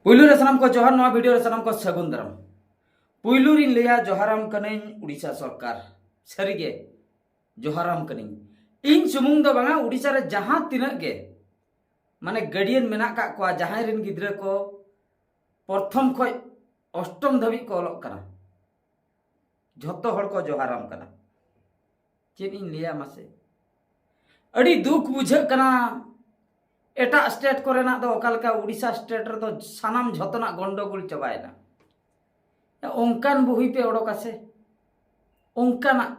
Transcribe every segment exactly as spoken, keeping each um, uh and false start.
ᱯᱩᱭᱞᱩ ᱨᱮ ᱥᱟᱱᱟᱢ ᱠᱚ ᱡᱚᱦᱟᱨ, ᱱᱚᱣᱟ ᱵᱷᱤᱰᱤᱭᱳ ᱨᱮ ᱥᱟᱱᱟᱢ ᱠᱚ ᱥᱟᱹᱜᱩᱱ ᱫᱟᱨᱟᱢ᱾ ᱯᱩᱭᱞᱩ ᱨᱤᱧ ᱞᱟᱹᱭᱟ, ᱡᱚᱦᱟᱨᱟᱢ ᱠᱟᱹᱱᱟᱹᱧ ᱩᱰᱤᱥᱟ ᱥᱚᱨᱠᱟᱨ, ᱥᱟᱹᱨᱤᱜᱮ ᱡᱚᱦᱟᱨᱟᱢ ᱠᱟᱹᱱᱟᱹᱧ᱾ ᱤᱧ ᱥᱩᱢᱩᱝ ᱫᱚ ᱵᱟᱝᱟ, ᱩᱰᱤᱥᱟ ᱨᱮ ᱡᱟᱦᱟᱸ ᱛᱤᱱᱟᱹᱜ ᱜᱮ ᱢᱟᱱᱮ ᱜᱟᱨᱰᱤᱭᱟᱱ ᱢᱮᱱᱟᱜ ᱠᱟᱜ ᱠᱚᱣᱟ, ᱡᱟᱦᱟᱸᱭ ᱨᱮᱱ ᱜᱤᱫᱽᱨᱟᱹ ᱠᱚ ᱯᱨᱚᱛᱷᱚᱢ ᱠᱷᱚᱡ ᱚᱥᱴᱚᱢ ᱫᱷᱟᱹᱵᱤᱡ ᱠᱚ ᱚᱞᱚᱜ ᱠᱟᱱᱟ, ᱡᱷᱚᱛᱚ ᱦᱚᱲ ᱠᱚ ᱡᱚᱦᱟᱨᱟᱢ ᱠᱟᱱᱟ᱾ ᱪᱮᱫ ᱤᱧ ᱞᱟᱹᱭᱟ ᱢᱟᱥᱮ, ᱟᱹᱰᱤ ᱫᱩᱠ ᱵᱩᱡᱷᱟᱹᱜ ᱠᱟᱱᱟ᱾ ᱮᱴᱟᱜ ᱥᱴᱮᱴ ᱠᱚᱨᱮᱱᱟᱜ ᱫᱚ ᱚᱠᱟ ᱞᱮᱠᱟ, ᱩᱰᱤᱥᱟ ᱥᱴᱮᱴ ᱨᱮᱫᱚ ᱥᱟᱱᱟᱢ ᱡᱷᱚᱛᱚᱱᱟᱜ ᱜᱚᱱᱰᱚᱜᱳᱞ ᱪᱟᱵᱟᱭᱮᱱᱟ᱾ ᱚᱱᱠᱟᱱ ᱵᱩᱦᱤ ᱯᱮ ᱚᱰᱚᱠᱟ ᱥᱮ, ᱚᱱᱠᱟᱱᱟᱜ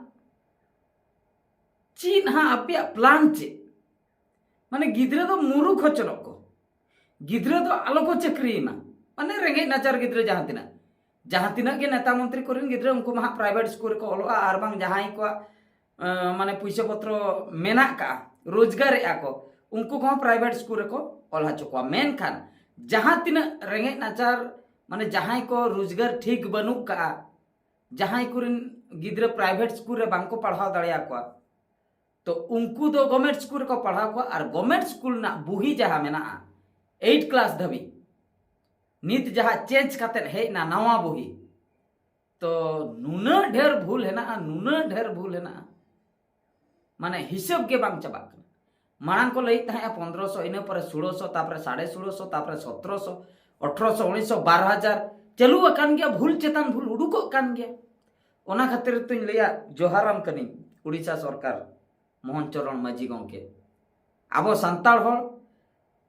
ᱪᱮᱫ ᱦᱟᱸᱜ ᱟᱯᱮᱭᱟᱜ ᱯᱞᱟᱱ ᱪᱮᱫ? ᱢᱟᱱᱮ ᱜᱤᱫᱽᱨᱟᱹ ᱫᱚ ᱢᱩᱨᱩᱠᱷ ᱦᱚᱪᱚᱱᱚᱜ ᱠᱚ, ᱜᱤᱫᱽᱨᱟᱹ ᱫᱚ ᱟᱞᱚ ᱠᱚ ᱪᱟᱹᱠᱨᱤᱭ ᱢᱟ᱾ ᱢᱟᱱᱮ ᱨᱮᱸᱜᱮᱡ ᱱᱟᱪᱟᱨ ᱜᱤᱫᱽᱨᱟᱹ ᱡᱟᱦᱟᱸ ᱛᱤᱱᱟᱹᱜ, ᱡᱟᱦᱟᱸ ᱛᱤᱱᱟᱹᱜ ᱜᱮ ᱱᱮᱛᱟ ᱢᱚᱱᱛᱨᱤ ᱠᱚᱨᱮᱱ ᱜᱤᱫᱽᱨᱟᱹ, ᱩᱱᱠᱩ ᱢᱟ ᱦᱟᱸᱜ ᱯᱨᱟᱭᱵᱷᱮᱴ ᱥᱠᱩᱞ ᱨᱮᱠᱚ ᱚᱞᱚᱜᱼᱟ, ᱟᱨ ᱵᱟᱝ ᱡᱟᱦᱟᱸᱭ ᱠᱚᱣᱟᱜ ᱟᱸ, ᱢᱟᱱᱮ ᱯᱩᱭᱥᱟᱹ ᱯᱚᱛᱨᱚ ᱢᱮᱱᱟᱜ ᱠᱟᱜᱼᱟ, ᱨᱳᱡᱽᱜᱟᱨᱮᱜᱼᱟ ᱠᱚ, ᱩᱱᱠᱩ ᱠᱚᱦᱚᱸ ᱯᱨᱟᱭᱵᱷᱮᱴ ᱥᱠᱩᱞ ᱨᱮᱠᱚ ᱚᱞ ᱦᱚᱪᱚ ᱠᱚᱣᱟ᱾ ᱢᱮᱱᱠᱷᱟᱱ ᱡᱟᱦᱟᱸ ᱛᱤᱱᱟᱹᱜ ᱨᱮᱸᱜᱮᱡ ᱱᱟᱪᱟᱨ, ᱢᱟᱱᱮ ᱡᱟᱦᱟᱸᱭ ᱠᱚ ᱨᱳᱡᱽᱜᱟᱨ ᱴᱷᱤᱠ ᱵᱟᱹᱱᱩᱜ ᱠᱟᱜᱼᱟ, ᱡᱟᱦᱟᱸᱭ ᱠᱚᱨᱮᱱ ᱜᱤᱫᱽᱨᱟᱹ ᱯᱨᱟᱭᱵᱷᱮᱴ ᱥᱠᱩᱞ ᱨᱮ ᱵᱟᱝᱠᱚ ᱯᱟᱲᱦᱟᱣ ᱫᱟᱲᱮᱭᱟᱠᱚᱣᱟ, ᱛᱚ ᱩᱱᱠᱩ ᱫᱚ ᱜᱚᱵᱷᱢᱮᱱᱴ ᱥᱠᱩᱞ ᱨᱮᱠᱚ ᱯᱟᱲᱦᱟᱣ ᱠᱚᱣᱟ᱾ ᱟᱨ ᱜᱚᱵᱷᱢᱮᱱᱴ ᱥᱠᱩᱞ ᱨᱮᱱᱟᱜ ᱵᱩᱦᱤ ᱡᱟᱦᱟᱸ ᱢᱮᱱᱟᱜᱼᱟ, ᱮᱭᱤᱴ ᱠᱞᱟᱥ ᱫᱷᱟᱹᱵᱤᱡ, ᱱᱤᱛ ᱡᱟᱦᱟᱸ ᱪᱮᱧᱡᱽ ᱠᱟᱛᱮᱫ ᱦᱮᱡ ᱮᱱᱟ ᱱᱟᱣᱟ ᱵᱩᱦᱤ, ᱛᱚ ᱱᱩᱱᱟᱹᱜ ᱰᱷᱮᱨ ᱵᱷᱩᱞ ᱦᱮᱱᱟᱜᱼᱟ, ᱱᱩᱱᱟᱹᱜ ᱰᱷᱮᱨ ᱵᱷᱩᱞ ᱦᱮᱱᱟᱜᱼᱟ, ᱢᱟᱱᱮ ᱦᱤᱥᱟᱹᱵ ᱜᱮ ᱵᱟᱝ ᱪᱟᱵᱟᱜ ᱠᱟᱱᱟ᱾ ᱢᱟᱲᱟᱝ ᱠᱚ ᱞᱟᱹᱭᱮᱫ ᱛᱟᱦᱮᱸᱜᱼᱟ ᱯᱚᱱᱫᱽᱨᱚᱥᱚ, ᱤᱱᱟᱹ ᱯᱚᱨᱮ ᱥᱳᱞᱳᱥᱚ, ᱛᱟᱯᱚᱨᱮ ᱥᱟᱲᱮ ᱥᱳᱞᱳᱥᱚ, ᱛᱟᱯᱚᱨᱮ ᱥᱚᱛᱨᱚᱥᱚ, ᱟᱴᱷᱨᱚᱥᱚ, ᱩᱱᱤᱥᱥᱚ, ᱵᱟᱨ ᱦᱟᱡᱟᱨ, ᱪᱟᱹᱞᱩ ᱟᱠᱟᱱ ᱜᱮᱭᱟ, ᱵᱷᱩᱞ ᱪᱮᱛᱟᱱ ᱵᱷᱩᱞ ᱩᱰᱩᱠᱚᱜ ᱠᱟᱱ ᱜᱮᱭᱟ᱾ ᱚᱱᱟ ᱠᱷᱟᱹᱛᱤᱨ ᱛᱩᱧ ᱞᱟᱹᱭᱟ, ᱡᱚᱦᱟᱨᱟᱢ ᱠᱟᱹᱱᱟᱹᱧ ᱩᱰᱤᱥᱟ ᱥᱚᱨᱠᱟᱨ, ᱢᱳᱦᱚᱱ ᱪᱚᱨᱚᱬ ᱢᱟᱹᱡᱷᱤ ᱜᱚᱢᱠᱮ᱾ ᱟᱵᱚ ᱥᱟᱱᱛᱟᱲ ᱦᱚᱲ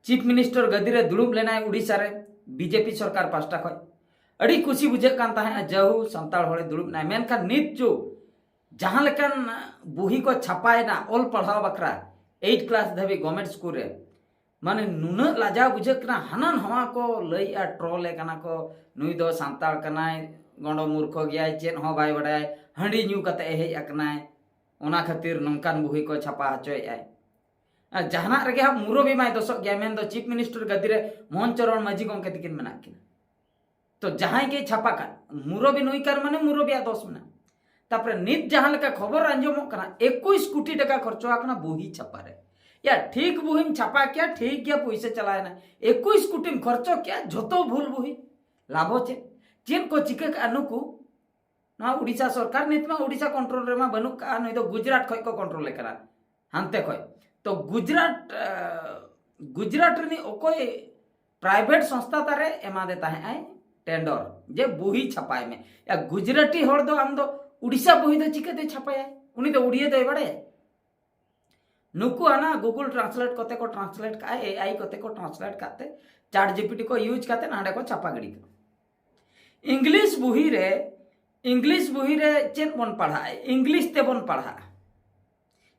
ᱪᱤᱯ ᱢᱤᱱᱤᱥᱴᱟᱨ ᱜᱟᱹᱫᱤ ᱨᱮ ᱫᱩᱲᱩᱵ ᱞᱮᱱᱟᱭ ᱩᱰᱤᱥᱟ ᱨᱮ, ᱵᱤᱡᱮᱯᱤ ᱥᱚᱨᱠᱟᱨ ᱯᱟᱥᱴᱟ ᱠᱷᱚᱱ᱾ ᱟᱹᱰᱤ ᱠᱩᱥᱤ ᱵᱩᱡᱷᱟᱹᱜ ᱠᱟᱱ ᱛᱟᱦᱮᱸᱜᱼᱟ, ᱡᱟᱹᱦᱩ ᱥᱟᱱᱛᱟᱲ ᱦᱚᱲᱮ ᱫᱩᱲᱩᱵ ᱮᱱᱟᱭ᱾ ᱢᱮᱱᱠᱷᱟᱱ ᱱᱤᱛ ᱡᱚ ᱡᱟᱦᱟᱸ ᱞᱮᱠᱟᱱ ᱵᱩᱦᱤ ᱠᱚ ᱪᱷᱟᱯᱟᱭᱮᱱᱟ ᱚᱞ ᱯᱟᱲᱦᱟᱣ ᱵᱟᱠᱷᱨᱟ, ᱮᱭᱤᱴ ᱠᱞᱟᱥ ᱫᱷᱟᱹᱵᱤᱡ ᱜᱚᱵᱷᱢᱮᱱᱴ ᱥᱠᱩᱞ ᱨᱮ, ᱢᱟᱱᱮ ᱱᱩᱱᱟᱹᱜ ᱞᱟᱡᱟᱣ ᱵᱩᱡᱷᱟᱹᱜ ᱠᱟᱱᱟ᱾ ᱦᱟᱱᱟ ᱱᱟᱣᱟ ᱠᱚ ᱞᱟᱹᱭᱮᱜᱼᱟ, ᱴᱨᱚᱞᱮ ᱠᱟᱱᱟ ᱠᱚ, ᱱᱩᱭ ᱫᱚ ᱥᱟᱱᱛᱟᱲ ᱠᱟᱱᱟᱭ, ᱜᱚᱸᱰᱚ ᱢᱩᱨᱠᱷᱚ ᱜᱮᱭᱟᱭ, ᱪᱮᱫ ᱦᱚᱸ ᱵᱟᱭ ᱵᱟᱰᱟᱭ, ᱦᱟᱺᱰᱤ ᱧᱩ ᱠᱟᱛᱮ ᱮ ᱦᱮᱡ ᱟᱠᱟᱱᱟᱭ, ᱚᱱᱟ ᱠᱷᱟᱹᱛᱤᱨ ᱱᱚᱝᱠᱟᱱ ᱵᱩᱦᱤ ᱠᱚ ᱪᱷᱟᱯᱟ ᱦᱚᱪᱚᱭᱮᱫᱼᱟᱭ᱾ ᱟᱨ ᱡᱟᱦᱟᱱᱟᱜ ᱨᱮᱜᱮ ᱦᱟᱸᱜ ᱢᱩᱨᱚᱵᱤ ᱢᱟᱭ ᱫᱚᱥᱚᱜ ᱜᱮᱭᱟ, ᱢᱮᱱᱫᱚ ᱪᱤᱯ ᱢᱤᱱᱤᱥᱴᱟᱨ ᱜᱟᱹᱫᱤ ᱨᱮ ᱢᱳᱦᱚᱱ ᱪᱚᱨᱚᱬ ᱢᱟᱹᱡᱷᱤ ᱜᱚᱢᱠᱮ ᱛᱤᱠᱤᱱ ᱢᱮᱱᱟᱜ ᱠᱤᱱᱟ᱾ ᱛᱚ ᱡᱟᱦᱟᱸᱭ ᱜᱮ ᱪᱷᱟᱯᱟ ᱠᱟᱱ, ᱢᱩᱨᱚᱵᱤ ᱱᱩᱭ ᱠᱟᱱ ᱢᱟᱱᱮ ᱢᱩᱨᱚᱵᱤᱭᱟᱜ ᱫᱚᱥ ᱢᱮᱱᱟᱜᱼᱟ᱾ ᱛᱟᱯᱚᱨᱮ ᱱᱤᱛ ᱡᱟᱦᱟᱸ ᱞᱮᱠᱟ ᱠᱷᱚᱵᱚᱨ ᱟᱸᱡᱚᱢᱚᱜ ᱠᱟᱱᱟ, ᱮᱠᱩᱥ ᱠᱳᱴᱤ ᱴᱟᱠᱟ ᱠᱷᱚᱨᱪᱚ ᱟᱠᱟᱱᱟ ᱵᱩᱦᱤ ᱪᱷᱟᱯᱟ ᱨᱮ᱾ ᱭᱟ, ᱴᱷᱤᱠ ᱵᱩᱦᱤᱢ ᱪᱷᱟᱯᱟ ᱠᱮᱭᱟ, ᱴᱷᱤᱠ ᱜᱮᱭᱟ, ᱯᱩᱭᱥᱟᱹ ᱪᱟᱞᱟᱣᱮᱱᱟ, ᱮᱠᱩᱥ ᱠᱳᱴᱤᱢ ᱠᱷᱚᱨᱪᱚ ᱠᱮᱭᱟ, ᱡᱷᱚᱛᱚ ᱵᱷᱩᱞ ᱵᱩᱦᱤ᱾ ᱞᱟᱵᱷᱚ ᱪᱮᱫ? ᱪᱮᱫ ᱠᱚ ᱪᱤᱠᱟᱹ ᱠᱟᱜᱼᱟ ᱱᱩᱠᱩ? ᱱᱚᱣᱟ ᱩᱰᱤᱥᱟ ᱥᱚᱨᱠᱟᱨ ᱱᱤᱛ ᱢᱟ ᱩᱰᱤᱥᱟ ᱠᱚᱱᱴᱨᱳᱞ ᱨᱮᱢᱟ ᱵᱟᱹᱱᱩᱜ ᱠᱟᱜᱼᱟ, ᱱᱩᱭ ᱫᱚ ᱜᱩᱡᱽᱨᱟᱴ ᱠᱷᱚᱡ ᱠᱚ ᱠᱚᱱᱴᱨᱳᱞᱮ ᱠᱟᱱᱟ, ᱦᱟᱱᱛᱮ ᱠᱷᱚᱡ᱾ ᱛᱚ ᱜᱩᱡᱽᱨᱟᱴ, ᱟᱸ, ᱜᱩᱡᱽᱨᱟᱴ ᱨᱤᱱᱤᱡ ᱚᱠᱚᱭ ᱯᱨᱟᱭᱵᱷᱮᱴ ᱥᱚᱝᱥᱛᱷᱟ ᱛᱟᱨᱮ ᱮᱢᱟᱫᱮ ᱛᱟᱦᱮᱸᱜ ᱟᱭ ᱴᱮᱱᱰᱚᱨ, ᱡᱮ ᱵᱩᱦᱤ ᱪᱷᱟᱯᱟᱭ ᱢᱮ᱾ ᱭᱟ, ᱜᱩᱡᱽᱨᱟᱴᱤ ᱦᱚᱲ ᱫᱚ ᱟᱢ ᱫᱚ ᱩᱰᱤᱥᱟ ᱵᱩᱦᱤ ᱫᱚ ᱪᱤᱠᱟᱹᱛᱮ ᱪᱷᱟᱯᱟᱭᱟᱭ? ᱩᱱᱤ ᱫᱚ ᱩᱲᱤᱭᱟᱹ ᱫᱚᱭ ᱵᱟᱲᱟᱭᱟ? ᱱᱩᱠᱩ ᱦᱟᱱᱟ Google Translate ᱠᱚᱛᱮ ᱠᱚ translate ᱠᱟᱜᱼᱟ, ᱮ ᱟᱭ ᱠᱚᱛᱮ ᱠᱚ translate ᱠᱟᱛᱮ, ᱪᱟᱴ ᱡᱤ ᱯᱤ ᱴᱤ ᱠᱚ use ᱠᱟᱛᱮ ᱱᱟᱸᱰᱮ ᱠᱚ ᱪᱷᱟᱯᱟ ᱜᱤᱰᱤ ᱠᱟᱜᱼᱟ᱾ ᱤᱝᱞᱤᱥ ᱵᱩᱦᱤ ᱨᱮ, ᱤᱝᱞᱤᱥ ᱵᱩᱦᱤ ᱨᱮ ᱪᱮᱫ ᱵᱚᱱ ᱯᱟᱲᱦᱟᱜᱼᱟ? ᱤᱝᱞᱤᱥ ᱛᱮᱵᱚᱱ ᱯᱟᱲᱦᱟᱜᱼᱟ᱾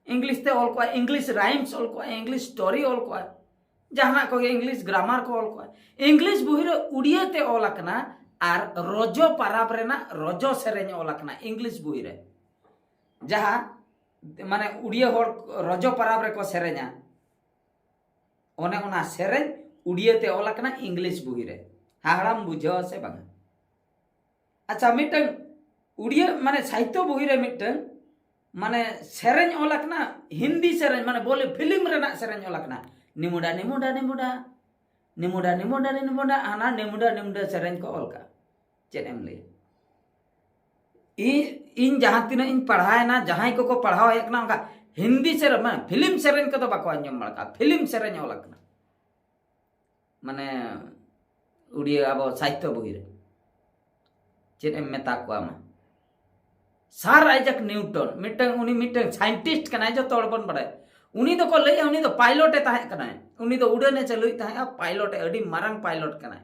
ᱤᱝᱞᱤᱥ ᱛᱮ ᱚᱞ ᱠᱚᱜᱼᱟ, ᱤᱝᱞᱤᱥ rhymes ᱚᱞ ᱠᱚᱜᱼᱟ, ᱤᱝᱞᱤᱥ story ᱚᱞ ᱠᱚᱜᱼᱟ, ᱡᱟᱦᱟᱱᱟᱜ ᱠᱚᱜᱮ ᱤᱝᱞᱤᱥ grammar ᱠᱚ ᱚᱞ ᱠᱚᱜᱼᱟ᱾ ᱤᱝᱞᱤᱥ ᱵᱩᱦᱤ ᱨᱮ ᱩᱲᱤᱭᱟᱹ ᱛᱮ ᱚᱞ ᱟᱠᱟᱱᱟ ᱟᱨ ᱨᱚᱡᱚ ᱯᱟᱨᱟᱵᱽ ᱨᱮᱱᱟᱜ ᱨᱚᱡᱚ ᱥᱮᱨᱮᱧ ᱚᱞ ᱟᱠᱟᱱᱟ ᱤᱝᱞᱤᱥ ᱵᱩᱦᱤ ᱨᱮ᱾ ᱡᱟᱦᱟᱸ ᱢᱟᱱᱮ ᱩᱲᱤᱭᱟᱹ ᱦᱚᱲ ᱨᱚᱡᱚ ᱯᱟᱨᱟᱵᱽ ᱨᱮᱠᱚ ᱥᱮᱨᱮᱧᱟ, ᱚᱱᱮ ᱚᱱᱟ ᱥᱮᱨᱮᱧ ᱩᱲᱤᱭᱟᱹ ᱛᱮ ᱚᱞ ᱟᱠᱟᱱᱟ ᱤᱝᱞᱤᱥ ᱵᱩᱦᱤ ᱨᱮ᱾ ᱦᱟᱦᱟᱲᱟᱢ ᱵᱩᱡᱷᱟᱹᱣᱟ ᱥᱮ ᱵᱟᱝᱟ? ᱟᱪᱪᱷᱟ, ᱢᱤᱫᱴᱟᱝ ᱩᱲᱤᱭᱟᱹ ᱢᱟᱱᱮ ᱥᱟᱦᱤᱛᱛᱚ ᱵᱩᱦᱤ ᱨᱮ ᱢᱤᱫᱴᱟᱝ ᱢᱟᱱᱮ ᱥᱮᱨᱮᱧ ᱚᱞ ᱟᱠᱟᱱᱟ, ᱦᱤᱱᱫᱤ ᱥᱮᱨᱮᱧ, ᱢᱟᱱᱮ ᱵᱚᱞᱮ ᱯᱷᱤᱞᱢ ᱨᱮᱱᱟᱜ ᱥᱮᱨᱮᱧ ᱚᱞ ᱟᱠᱟᱱᱟ, ᱱᱤᱢᱩᱰᱟ ᱱᱤᱢᱩᱰᱟ ᱱᱤᱢᱩᱰᱟ, ᱱᱤᱢᱩᱰᱟ ᱱᱤᱢᱩᱰᱟ ᱱᱤᱢᱩᱰᱟ, ᱦᱟᱱᱟ ᱱᱤᱢᱩᱰᱟ ᱱᱤᱢᱩᱰᱟ ᱥᱮᱨᱮᱧ ᱠᱚ ᱚᱞ ᱠᱟᱜᱼᱟ᱾ ᱪᱮᱫ ᱮᱢ ᱞᱟᱹᱭᱟ? ᱤᱧ, ᱤᱧ ᱡᱟᱦᱟᱸ ᱛᱤᱱᱟᱹᱜ ᱤᱧ ᱯᱟᱲᱦᱟᱣᱮᱱᱟ, ᱡᱟᱦᱟᱸᱭ ᱠᱚᱠᱚ ᱯᱟᱲᱦᱟᱣ ᱦᱮᱡ ᱠᱟᱱᱟ, ᱚᱱᱠᱟ ᱦᱤᱱᱫᱤ ᱥᱮᱨᱮᱧ, ᱢᱟᱱᱮ ᱯᱷᱤᱞᱢ ᱥᱮᱨᱮᱧ ᱠᱚᱫᱚ ᱵᱟᱠᱚ ᱟᱸᱡᱚᱢ ᱵᱟᱲᱟ ᱠᱟᱜᱼᱟ, ᱯᱷᱤᱞᱢ ᱥᱮᱨᱮᱧ ᱚᱞ ᱟᱠᱟᱱᱟ᱾ ᱢᱟᱱᱮ ᱩᱲᱤᱭᱟᱹ ᱟᱵᱚ ᱥᱟᱦᱤᱛᱛᱚ ᱵᱩᱦᱤ ᱨᱮ ᱪᱮᱫ ᱮᱢ ᱢᱮᱛᱟ ᱠᱚᱣᱟ ᱢᱟ? ᱥᱟᱨ ᱟᱭᱡᱟᱠ ᱱᱤᱣᱴᱚᱱ ᱢᱤᱫᱴᱟᱝ, ᱩᱱᱤ ᱢᱤᱫᱴᱟᱝ ᱥᱟᱭᱮᱱᱴᱤᱥᱴ ᱠᱟᱱᱟᱭ, ᱡᱚᱛᱚ ᱦᱚᱲ ᱵᱚᱱ ᱵᱟᱲᱟᱭᱟ᱾ ᱩᱱᱤ ᱫᱚᱠᱚ ᱞᱟᱹᱭᱟ ᱩᱱᱤ ᱫᱚ ᱯᱟᱭᱞᱚᱴ ᱮ ᱛᱟᱦᱮᱸ ᱠᱟᱱᱟᱭ, ᱩᱱᱤ ᱫᱚ ᱩᱰᱟᱹᱱ ᱮ ᱪᱟᱹᱞᱩᱭ ᱛᱟᱦᱮᱸᱜᱼᱟ, ᱯᱟᱭᱞᱚᱴ ᱮ, ᱟᱹᱰᱤ ᱢᱟᱨᱟᱝ ᱯᱟᱭᱞᱚᱴ ᱠᱟᱱᱟᱭ᱾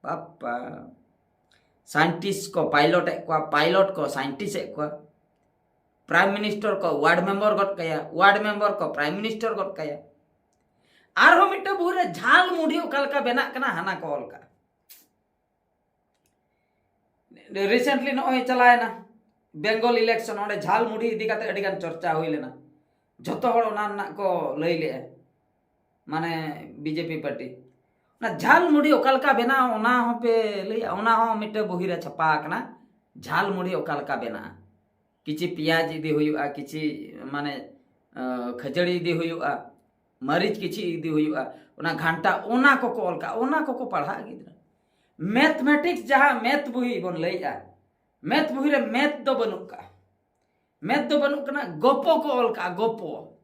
ᱵᱟᱯᱯᱟ, ᱥᱟᱭᱮᱱᱴᱤᱥᱴ ᱠᱚ ᱯᱟᱭᱞᱚᱴ ᱮᱫ ᱠᱚᱣᱟ, ᱯᱟᱭᱞᱚᱴ ᱠᱚ ᱥᱟᱭᱮᱱᱴᱤᱥᱴ ᱮᱫ ᱠᱚᱣᱟ, ᱯᱨᱟᱭᱤᱢ ᱢᱤᱱᱤᱥᱴᱟᱨ ᱠᱚ ᱣᱟᱨᱰ ᱢᱮᱢᱵᱟᱨ ᱜᱚᱫ ᱠᱟᱭᱟ, ᱣᱟᱨᱰ ᱢᱮᱢᱵᱟᱨ ᱠᱚ ᱯᱨᱟᱭᱤᱢ ᱢᱤᱱᱤᱥᱴᱟᱨ ᱜᱚᱫ ᱠᱟᱭᱟ᱾ ᱟᱨᱦᱚᱸ ᱢᱤᱫᱴᱟᱝ ᱵᱩᱦᱤ ᱨᱮ ᱡᱷᱟᱞ ᱢᱩᱲᱦᱤ ᱚᱠᱟ ᱞᱮᱠᱟ ᱵᱮᱱᱟᱜ ᱠᱟᱱᱟ, ᱦᱟᱱᱟ ᱠᱚ ᱚᱞ ᱠᱟᱜᱼᱟ᱾ ᱨᱤᱥᱮᱱᱴᱞᱤ ᱱᱚᱜᱼᱚᱭ ᱪᱟᱞᱟᱣᱮᱱᱟ ᱵᱮᱝᱜᱚᱞ ᱤᱞᱮᱠᱥᱚᱱ, ᱚᱸᱰᱮ ᱡᱷᱟᱞ ᱢᱩᱲᱦᱤ ᱤᱫᱤ ᱠᱟᱛᱮ ᱟᱹᱰᱤ ᱜᱟᱱ ᱪᱚᱨᱪᱟ ᱦᱩᱭ ᱞᱮᱱᱟ᱾ ᱡᱷᱚᱛᱚ ᱦᱚᱲ ᱚᱱᱟ ᱨᱮᱱᱟᱜ ᱠᱚ ᱞᱟᱹᱭ ᱞᱮᱜᱼᱟ, ᱢᱟᱱᱮ ᱵᱤᱡᱮᱯᱤ ᱯᱟᱨᱴᱤ᱾ ᱚᱱᱟ ᱡᱷᱟᱞ ᱢᱩᱲᱦᱤ ᱚᱠᱟ ᱞᱮᱠᱟ ᱵᱮᱱᱟᱜᱼᱟ, ᱚᱱᱟ ᱦᱚᱸᱯᱮ ᱞᱟᱹᱭᱟ? ᱚᱱᱟ ᱦᱚᱸ ᱢᱤᱫᱴᱮᱱ ᱵᱩᱦᱤ ᱨᱮ ᱪᱷᱟᱯᱟ ᱟᱠᱟᱱᱟ, ᱡᱷᱟᱞ ᱢᱩᱲᱦᱤ ᱚᱠᱟ ᱞᱮᱠᱟ ᱵᱮᱱᱟᱜᱼᱟ᱾ ᱠᱤᱪᱷᱤ ᱯᱮᱸᱭᱟᱡᱽ ᱤᱫᱤ ᱦᱩᱭᱩᱜᱼᱟ, ᱠᱤᱪᱷᱤ ᱢᱟᱱᱮ, ᱟᱸ, ᱠᱷᱟᱹᱡᱟᱹᱲᱤ ᱤᱫᱤ ᱦᱩᱭᱩᱜᱼᱟ, ᱢᱟᱹᱨᱤᱪ ᱠᱤᱪᱷᱤ ᱤᱫᱤ ᱦᱩᱭᱩᱜᱼᱟ, ᱚᱱᱟ ᱜᱷᱟᱱᱴᱟ, ᱚᱱᱟ ᱠᱚᱠᱚ ᱚᱞ ᱠᱟᱜᱼᱟ, ᱚᱱᱟ ᱠᱚᱠᱚ ᱯᱟᱲᱦᱟᱜᱼᱟ ᱜᱤᱫᱽᱨᱟᱹ᱾ ᱢᱮᱛᱷᱢᱮᱴᱤᱠᱥ ᱡᱟᱦᱟᱸ ᱢᱮᱛᱷ ᱵᱩᱦᱤ ᱵᱚᱱ ᱞᱟᱹᱭᱮᱜᱼᱟ, ᱢᱮᱛᱷ ᱵᱩᱦᱤ ᱨᱮ ᱢᱮᱛᱷ ᱫᱚ ᱵᱟᱹᱱᱩᱜ ᱠᱟᱜᱼᱟ᱾ ᱢᱮᱛᱷ ᱫᱚ ᱵᱟᱹᱱᱩᱜ ᱠᱟᱱᱟ, ᱜᱚᱯᱚ ᱠᱚ ᱚᱞ ᱠᱟᱜᱼᱟ, ᱜᱚᱯᱚ᱾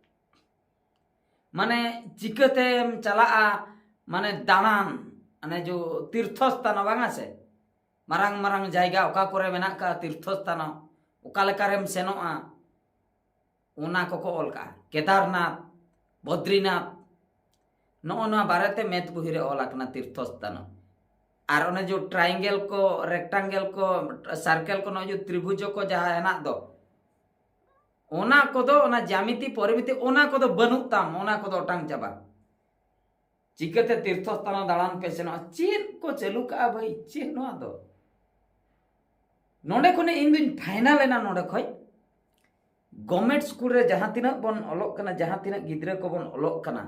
ᱢᱟᱱᱮ ᱪᱤᱠᱟᱹᱛᱮᱢ ᱪᱟᱞᱟᱜᱼᱟ, ᱢᱟᱱᱮ ᱫᱟᱬᱟᱱ, ᱚᱱᱮ ᱡᱚ ᱛᱤᱨᱛᱷᱚ ᱥᱛᱷᱟᱱ ᱵᱟᱝᱟ ᱥᱮ, ᱢᱟᱨᱟᱝ ᱢᱟᱨᱟᱝ ᱡᱟᱭᱜᱟ ᱚᱠᱟ ᱠᱚᱨᱮ ᱢᱮᱱᱟᱜ ᱠᱟᱜᱼᱟ ᱛᱤᱨᱛᱷᱚ ᱥᱛᱷᱟᱱ, ᱚᱠᱟ ᱞᱮᱠᱟᱨᱮᱢ ᱥᱮᱱᱚᱜᱼᱟ, ᱚᱱᱟ ᱠᱚᱠᱚ ᱚᱞ ᱠᱟᱜᱼᱟ᱾ ᱠᱮᱫᱟᱨᱱᱟᱛᱷ, ᱵᱚᱫᱨᱤᱱᱟᱛᱷ, ᱱᱚᱜᱼᱚ ᱱᱚᱣᱟ ᱵᱟᱨᱮᱛᱮ ᱢᱮᱛᱷ ᱵᱩᱦᱤ ᱨᱮ ᱚᱞ ᱟᱠᱟᱱᱟ ᱛᱤᱨᱛᱷᱚ ᱥᱛᱷᱟᱱ᱾ ᱟᱨ ᱚᱱᱮ ᱡᱚ ᱴᱨᱟᱭᱮᱝᱜᱮᱞ ᱠᱚ, ᱨᱮᱠᱴᱟᱝᱜᱮᱞ ᱠᱚ, ᱥᱟᱨᱠᱮᱞ ᱠᱚ, ᱱᱚᱜᱼᱚᱭ ᱡᱚ ᱛᱨᱤᱵᱷᱩᱡᱚ ᱠᱚ ᱡᱟᱦᱟᱸ ᱦᱮᱱᱟᱜ ᱫᱚ, ᱚᱱᱟ ᱠᱚᱫᱚ, ᱚᱱᱟ ᱡᱟᱢᱤᱛᱤ ᱯᱚᱨᱤᱢᱤᱛᱤ, ᱚᱱᱟ ᱠᱚᱫᱚ ᱵᱟᱹᱱᱩᱜ ᱛᱟᱢ, ᱚᱱᱟ ᱠᱚᱫᱚ ᱚᱴᱟᱝ ᱪᱟᱵᱟ᱾ ᱪᱤᱠᱟᱹᱛᱮ ᱛᱤᱨᱛᱷᱚ ᱥᱛᱷᱟᱱ ᱫᱟᱬᱟᱱ ᱯᱮ ᱥᱮᱱᱚᱜᱼᱟ? ᱪᱮᱫ ᱠᱚ ᱪᱟᱹᱞᱩ ᱠᱟᱜᱼᱟ ᱵᱷᱟᱹᱭ, ᱪᱮᱫ ᱱᱚᱣᱟ ᱫᱚ? ᱱᱚᱰᱮ ᱠᱷᱚᱱ ᱤᱧ ᱫᱩᱧ ᱯᱷᱟᱭᱱᱟᱞ ᱮᱱᱟ᱾ ᱱᱚᱰᱮ ᱠᱷᱚᱱ ᱜᱚᱵᱷᱢᱮᱱᱴ ᱥᱠᱩᱞ ᱨᱮ ᱡᱟᱦᱟᱸ ᱛᱤᱱᱟᱹᱜ ᱵᱚᱱ ᱚᱞᱚᱜ ᱠᱟᱱᱟ, ᱡᱟᱦᱟᱸ ᱛᱤᱱᱟᱹᱜ ᱜᱤᱫᱽᱨᱟᱹ ᱠᱚᱵᱚᱱ ᱚᱞᱚᱜ ᱠᱟᱱᱟ,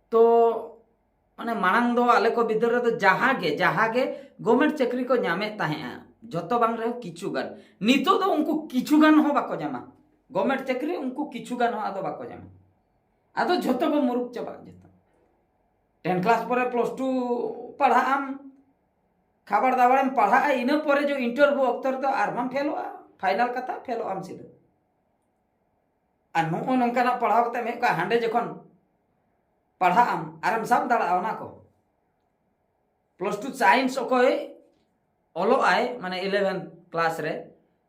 ᱛᱚ ᱢᱟᱱᱮ ᱢᱟᱲᱟᱝ ᱫᱚ ᱟᱞᱮ ᱠᱚ ᱵᱤᱫᱟᱹᱞ ᱨᱮᱫᱚ ᱡᱟᱦᱟᱸ ᱜᱮ, ᱡᱟᱦᱟᱸ ᱜᱮ ᱜᱚᱵᱷᱢᱮᱱᱴ ᱪᱟᱹᱠᱨᱤ ᱠᱚ ᱧᱟᱢᱮᱫ ᱛᱟᱦᱮᱸᱜᱼᱟ, ᱡᱷᱚᱛᱚ ᱵᱟᱝ ᱨᱮᱦᱚᱸ ᱠᱤᱪᱷᱩ ᱜᱟᱱ᱾ ᱱᱤᱛᱚᱜ ᱫᱚ ᱩᱱᱠᱩ ᱠᱤᱪᱷᱩ ᱜᱟᱱ ᱦᱚᱸ ᱵᱟᱠᱚ ᱧᱟᱢᱟ ᱜᱚᱵᱷᱢᱮᱱᱴ ᱪᱟᱹᱠᱨᱤ, ᱩᱱᱠᱩ ᱠᱤᱪᱷᱩ ᱜᱟᱱ ᱦᱚᱸ ᱟᱫᱚ ᱵᱟᱠᱚ ᱧᱟᱢᱟ᱾ ᱟᱫᱚ ᱡᱷᱚᱛᱚ ᱠᱚ ᱢᱩᱨᱩᱠ ᱪᱟᱵᱟᱜᱼᱟ ᱡᱷᱚᱛᱚ᱾ ᱴᱮᱱ ᱠᱞᱟᱥ ᱯᱚᱨᱮ ᱯᱞᱟᱥ ᱴᱩ ᱯᱟᱲᱦᱟᱜ ᱟᱢ, ᱠᱷᱟᱵᱟᱲ ᱫᱟᱵᱟᱲᱮᱢ ᱯᱟᱲᱦᱟᱜᱼᱟ, ᱤᱱᱟᱹ ᱯᱚᱨᱮ ᱡᱚ ᱤᱱᱴᱟᱨᱵᱷᱤᱭᱩ ᱚᱠᱛᱚ ᱨᱮᱫᱚ ᱟᱨ ᱵᱟᱢ ᱯᱷᱮᱞᱚᱜᱼᱟ, ᱯᱷᱟᱭᱱᱟᱞ ᱠᱟᱛᱷᱟ, ᱯᱷᱮᱞᱚᱜ ᱟᱢ ᱥᱤᱫᱷᱟᱹ᱾ ᱟᱨ ᱱᱚᱜᱼᱚ ᱱᱚᱝᱠᱟᱱᱟᱜ ᱯᱟᱲᱦᱟᱣ ᱠᱟᱛᱮ ᱢᱮᱱ ᱠᱟᱜ, ᱦᱟᱸᱰᱮ ᱡᱚᱠᱷᱚᱱ ᱯᱟᱲᱦᱟᱜ ᱟᱢ ᱟᱨᱮᱢ ᱥᱟᱵ ᱫᱟᱲᱮᱭᱟᱜᱼᱟ ᱚᱱᱟ ᱠᱚ᱾ ᱯᱞᱟᱥ ᱴᱩ ᱥᱟᱭᱮᱱᱥ ᱚᱠᱚᱭ ᱚᱞᱚᱜ ᱟᱭ, ᱢᱟᱱᱮ ᱤᱞᱮᱵᱷᱮᱱ ᱠᱞᱟᱥ ᱨᱮ,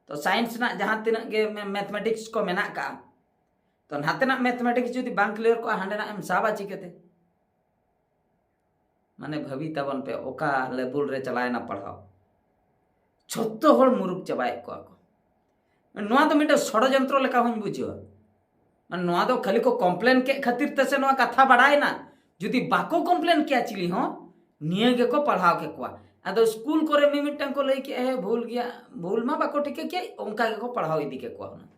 ᱛᱚ ᱥᱟᱭᱮᱱᱥ ᱨᱮᱱᱟᱜ ᱡᱟᱦᱟᱸ ᱛᱤᱱᱟᱹᱜ ᱜᱮ ᱢᱮᱛᱷᱢᱮᱴᱤᱠᱥ ᱠᱚ ᱢᱮᱱᱟᱜ ᱠᱟᱜᱼᱟ, ᱛᱚ ᱱᱟᱛᱮᱱᱟᱜ ᱢᱮᱛᱷᱢᱮᱴᱤᱠᱥ ᱡᱩᱫᱤ ᱵᱟᱝ ᱠᱞᱤᱭᱟᱨ ᱠᱚᱜᱼᱟ, ᱦᱟᱸᱰᱮᱱᱟᱜ ᱮᱢ ᱥᱟᱵᱟ ᱪᱤᱠᱟᱹᱛᱮ? ᱢᱟᱱᱮ ᱵᱷᱟᱹᱵᱤ ᱛᱟᱵᱚᱱ ᱯᱮ, ᱚᱠᱟ ᱞᱮᱵᱩᱞ ᱨᱮ ᱪᱟᱞᱟᱣᱮᱱᱟ ᱯᱟᱲᱦᱟᱣ᱾ ᱡᱷᱚᱛᱚ ᱦᱚᱲ ᱢᱩᱨᱩᱠ ᱪᱟᱵᱟᱭᱮᱫ ᱠᱚᱣᱟ ᱠᱚ᱾ ᱱᱚᱣᱟ ᱫᱚ ᱢᱤᱫᱴᱟᱝ ᱥᱚᱲᱚᱡᱚᱱᱛᱨᱚ ᱞᱮᱠᱟ ᱦᱚᱸᱧ ᱵᱩᱡᱷᱟᱹᱣᱟ᱾ ᱢᱟᱱᱮ ᱱᱚᱣᱟ ᱫᱚ ᱠᱷᱟᱹᱞᱤ ᱠᱚ ᱠᱚᱢᱯᱞᱮᱱ ᱠᱮᱫ ᱠᱷᱟᱹᱛᱤᱨ ᱛᱮᱥᱮ ᱱᱚᱣᱟ ᱠᱟᱛᱷᱟ ᱵᱟᱲᱟᱭᱮᱱᱟ? ᱡᱩᱫᱤ ᱵᱟᱠᱚ ᱠᱚᱢᱯᱞᱮᱱ ᱠᱮᱭᱟ ᱪᱤᱞᱤ ᱦᱚᱸ, ᱱᱤᱭᱟᱹ ᱜᱮᱠᱚ ᱯᱟᱲᱦᱟᱣ ᱠᱮᱠᱚᱣᱟ᱾ ᱟᱫᱚ ᱥᱠᱩᱞ ᱠᱚᱨᱮ ᱢᱤᱢᱤᱫᱴᱟᱝ ᱠᱚ ᱞᱟᱹᱭ ᱠᱮᱜᱼᱟ, "ᱦᱮᱸ, ᱵᱷᱩᱞ ᱜᱮᱭᱟ", ᱵᱷᱩᱞ ᱢᱟ ᱵᱟᱠᱚ ᱴᱷᱤᱠᱟᱹ ᱠᱮᱫ, ᱚᱱᱠᱟ ᱜᱮᱠᱚ ᱯᱟᱲᱦᱟᱣ ᱤᱫᱤ ᱠᱮᱠᱚᱣᱟ ᱦᱩᱱᱟᱹᱝ᱾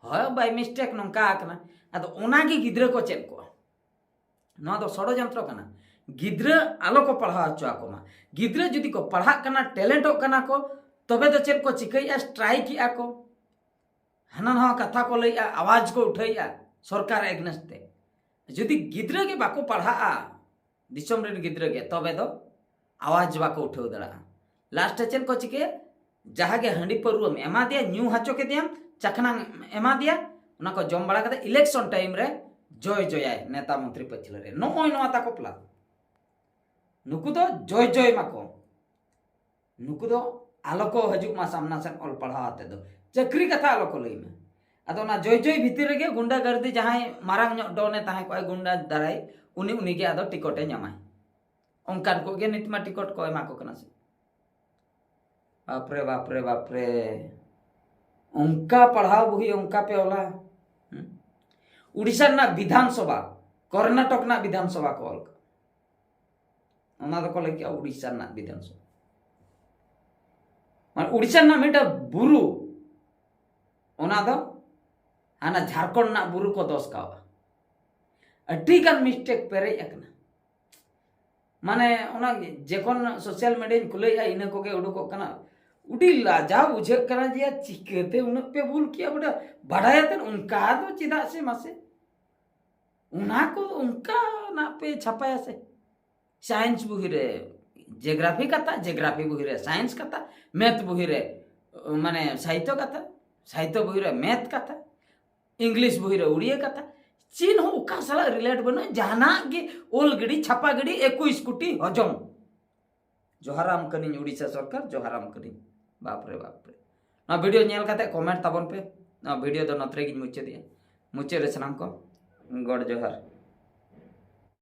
ᱦᱳᱭ, ᱵᱟᱭ ᱢᱤᱥᱴᱮᱠ ᱱᱚᱝᱠᱟ ᱟᱠᱟᱱᱟ᱾ ᱟᱫᱚ ᱚᱱᱟᱜᱮ ᱜᱤᱫᱽᱨᱟᱹ ᱠᱚ ᱪᱮᱫ ᱠᱚᱣᱟ᱾ ᱱᱚᱣᱟ ᱫᱚ ᱥᱚᱲᱚᱡᱚᱱᱛᱨᱚ ᱠᱟᱱᱟ᱾ ᱜᱤᱫᱽᱨᱟᱹ ᱟᱞᱚ ᱠᱚ ᱯᱟᱲᱦᱟᱣ ᱦᱚᱪᱚ ᱟᱠᱚ ᱢᱟ᱾ ᱜᱤᱫᱽᱨᱟᱹ ᱡᱩᱫᱤ ᱠᱚ ᱯᱟᱲᱦᱟᱜ ᱠᱟᱱᱟ, ᱴᱮᱞᱮᱱᱴᱚᱜ ᱠᱟᱱᱟ ᱠᱚ, ᱛᱚᱵᱮ ᱫᱚ ᱪᱮᱫ ᱠᱚ ᱪᱤᱠᱟᱹᱭᱮᱫᱼᱟ? ᱥᱴᱨᱟᱭᱤᱠ ᱮᱫᱼᱟ ᱠᱚ, ᱦᱟᱱᱟ ᱱᱟᱣᱟ ᱠᱟᱛᱷᱟ ᱠᱚ ᱞᱟᱹᱭᱮᱫᱼᱟ, ᱟᱣᱟᱡᱽ ᱠᱚ ᱩᱴᱷᱟᱹᱣᱮᱫᱼᱟ ᱥᱚᱨᱠᱟᱨ ᱮᱜᱱᱮᱥᱴ ᱛᱮ᱾ ᱡᱩᱫᱤ ᱜᱤᱫᱽᱨᱟᱹ ᱜᱮ ᱵᱟᱠᱚ ᱯᱟᱲᱦᱟᱜᱼᱟ, ᱫᱤᱥᱚᱢ ᱨᱮᱱ ᱜᱤᱫᱽᱨᱟᱹ ᱜᱮ, ᱛᱚᱵᱮ ᱫᱚ ᱟᱣᱟᱡᱽ ᱵᱟᱠᱚ ᱩᱴᱷᱟᱹᱣ ᱫᱟᱲᱮᱭᱟᱜᱼᱟ᱾ ᱞᱟᱥᱴ ᱨᱮ ᱪᱮᱫ ᱠᱚ ᱪᱤᱠᱟᱹᱭᱟ? ᱡᱟᱦᱟᱸ ᱜᱮ ᱦᱟᱺᱰᱤ ᱯᱟᱹᱣᱨᱟᱹᱢ ᱮᱢᱟ ᱫᱮᱭᱟ, ᱧᱩ ᱦᱚᱪᱚ ᱠᱮᱫᱮᱭᱟᱢ, ᱪᱟᱠᱷᱱᱟᱢ ᱮᱢᱟ ᱫᱮᱭᱟ, ᱚᱱᱟ ᱠᱚ ᱡᱚᱢ ᱵᱟᱲᱟ ᱠᱟᱛᱮ ᱤᱞᱮᱠᱥᱚᱱ ᱴᱟᱭᱤᱢ ᱨᱮ ᱡᱚᱭ ᱡᱚᱭᱟᱭ ᱱᱮᱛᱟ ᱢᱚᱱᱛᱨᱤ ᱯᱟᱹᱪᱷᱞᱟᱹ ᱨᱮ᱾ ᱱᱚᱜᱼᱚᱭ ᱱᱚᱣᱟ ᱛᱟᱠᱚ ᱯᱞᱟᱱ᱾ ᱱᱩᱠᱩ ᱫᱚ ᱡᱚᱭ ᱡᱚᱭ ᱢᱟᱠᱚ, ᱱᱩᱠᱩ ᱫᱚ ᱟᱞᱚ ᱠᱚ ᱦᱤᱡᱩᱜ ᱢᱟ ᱥᱟᱢᱱᱟ ᱥᱮᱫ ᱚᱞ ᱯᱟᱲᱦᱟᱣ ᱟᱛᱮ ᱫᱚ, ᱪᱟᱹᱠᱨᱤ ᱠᱟᱛᱷᱟ ᱟᱞᱚ ᱠᱚ ᱞᱟᱹᱭ ᱢᱟ᱾ ᱟᱫᱚ ᱚᱱᱟ ᱡᱚᱭ ᱡᱚᱭ ᱵᱷᱤᱛᱤᱨ ᱨᱮᱜᱮ ᱜᱩᱱᱰᱟ ᱜᱟᱨᱫᱤ ᱡᱟᱦᱟᱸᱭ ᱢᱟᱨᱟᱝ ᱧᱚᱜ ᱰᱚᱱᱮ ᱛᱟᱦᱮᱸ ᱠᱚᱜᱼᱟ, ᱜᱩᱱᱰᱟ ᱫᱟᱨᱟᱭ, ᱩᱱᱤ ᱩᱱᱤᱜᱮ ᱟᱫᱚ ᱴᱤᱠᱚᱴᱮ ᱧᱟᱢᱟᱭ᱾ ᱚᱱᱠᱟᱱ ᱠᱚᱜᱮ ᱱᱤᱛ ᱢᱟ ᱴᱤᱠᱚᱴ ᱠᱚ ᱮᱢᱟ ᱠᱚ ᱠᱟᱱᱟ ᱥᱮ᱾ ᱵᱟᱯᱨᱮ, ᱵᱟᱯᱨᱮ, ᱵᱟᱯᱨᱮ, ᱚᱱᱠᱟ ᱯᱟᱲᱦᱟᱣ ᱵᱩᱦᱤ ᱚᱱᱠᱟ ᱯᱮ ᱚᱞᱟ᱾ ᱦᱩᱸ? ᱩᱲᱤᱥᱥᱟ ᱨᱮᱱᱟᱜ ᱵᱤᱫᱷᱟᱱ ᱥᱚᱵᱷᱟ, ᱠᱚᱨᱱᱟᱴᱚᱠ ᱨᱮᱱᱟᱜ ᱵᱤᱫᱷᱟᱱ ᱥᱚᱵᱷᱟ ᱠᱚ ᱚᱞ ᱠᱟᱜᱼᱟ᱾ ᱚᱱᱟ ᱫᱚᱠᱚ ᱞᱟᱹᱭ ᱠᱮᱜᱼᱟ ᱩᱲᱤᱥᱥᱟ ᱨᱮᱱᱟᱜ ᱵᱤᱫᱷᱟᱱ ᱥᱚᱵᱷᱟ᱾ ᱢᱟᱱᱮ ᱩᱲᱤᱥᱥᱟ ᱨᱮᱱᱟᱜ ᱢᱤᱫᱴᱟᱝ ᱵᱩᱨᱩ, ᱚᱱᱟ ᱫᱚ ᱦᱟᱱᱟ ᱡᱷᱟᱲᱠᱷᱚᱸᱰ ᱨᱮᱱᱟᱜ ᱵᱩᱨᱩ ᱠᱚ ᱫᱚᱥ ᱠᱟᱣᱟ᱾ ᱟᱹᱰᱤ ᱜᱟᱱ ᱢᱤᱥᱴᱮᱠ ᱯᱮᱨᱮᱡ ᱟᱠᱟᱱᱟ᱾ ᱢᱟᱱᱮ ᱚᱱᱟ ᱡᱚᱠᱷᱚᱱ ᱥᱳᱥᱟᱞ ᱢᱤᱰᱤᱭᱟᱧ ᱠᱷᱩᱞᱟᱹᱣᱮᱫᱼᱟ, ᱤᱱᱟᱹ ᱠᱚᱜᱮ ᱩᱰᱩᱠᱚᱜ ᱠᱟᱱᱟ᱾ ᱟᱹᱰᱤ ᱞᱟᱡᱟᱣ ᱵᱩᱡᱷᱟᱹᱜ ᱠᱟᱱᱟ ᱡᱮ ᱭᱟ, ᱪᱤᱠᱟᱹᱛᱮ ᱩᱱᱟᱹᱜ ᱯᱮ ᱵᱷᱩᱞ ᱠᱮᱜᱼᱟ? ᱵᱚᱞᱮ ᱵᱟᱰᱟᱭᱟᱛᱮᱫ ᱚᱱᱠᱟ ᱫᱚ ᱪᱮᱫᱟᱜ ᱥᱮ ᱢᱟᱥᱮ? ᱚᱱᱟ ᱠᱚ ᱚᱱᱠᱟᱱᱟᱜ ᱯᱮ ᱪᱷᱟᱯᱟᱭᱟ ᱥᱮ? ᱥᱟᱭᱮᱱᱥ ᱵᱩᱦᱤ ᱨᱮ, ᱡᱤᱭᱳᱜᱨᱟᱯᱷᱤ ᱠᱟᱛᱷᱟ, ᱡᱤᱭᱳᱜᱨᱟᱯᱷᱤ ᱵᱩᱦᱤ ᱨᱮ ᱥᱟᱭᱮᱱᱥ ᱠᱟᱛᱷᱟ, ᱢᱮᱛᱷ ᱵᱩᱦᱤ ᱨᱮ, ᱢᱟᱱᱮ ᱥᱟᱦᱤᱛᱛᱚ ᱠᱟᱛᱷᱟ, ᱥᱟᱦᱤᱛᱛᱚ ᱵᱩᱦᱤ ᱨᱮ ᱢᱮᱛᱷ ᱠᱟᱛᱷᱟ, ᱤᱝᱞᱤᱥ ᱵᱩᱦᱤ ᱨᱮ ᱩᱲᱤᱭᱟ ᱠᱟᱛᱷᱟ, ᱪᱮᱫ ᱦᱚᱸ ᱚᱠᱟ ᱥᱟᱞᱟᱜ ᱨᱤᱞᱮᱴ ᱵᱟᱹᱱᱩᱜᱼᱟ᱾ ᱡᱟᱦᱟᱱᱟᱜ ᱜᱮ ᱚᱞ ᱜᱤᱰᱤ, ᱪᱷᱟᱯᱟ ᱜᱤᱰᱤ, ᱮᱠᱩᱥ ᱠᱳᱴᱤ ᱦᱚᱡᱚᱢ᱾ ᱡᱚᱦᱟᱨᱟᱢ ᱠᱟᱹᱱᱟᱹᱧ ᱩᱲᱤᱥᱥᱟ ᱥᱚᱨᱠᱟᱨ, ᱡᱚᱦᱟᱨᱟᱢ ᱠᱟᱹᱱᱟᱹᱧ᱾ ᱵᱟᱯᱨᱮ, ᱵᱟᱯᱨᱮ᱾ ᱱᱚᱣᱟ ᱵᱷᱤᱰᱤᱭᱳ ᱧᱮᱞ ᱠᱟᱛᱮ ᱠᱚᱢᱮᱱᱴ ᱛᱟᱵᱚᱱ ᱯᱮ᱾ ᱱᱚᱣᱟ ᱵᱷᱤᱰᱤᱭᱳ ᱫᱚ ᱱᱚᱛᱮ ᱨᱮᱜᱮᱧ ᱢᱩᱪᱟᱹᱫᱮᱜᱼᱟ᱾ ᱢᱩᱪᱟᱹᱫ ᱨᱮ ᱥᱟᱱᱟᱢ ᱠᱚ ᱜᱚᱰ ᱡᱚᱦᱟᱨ᱾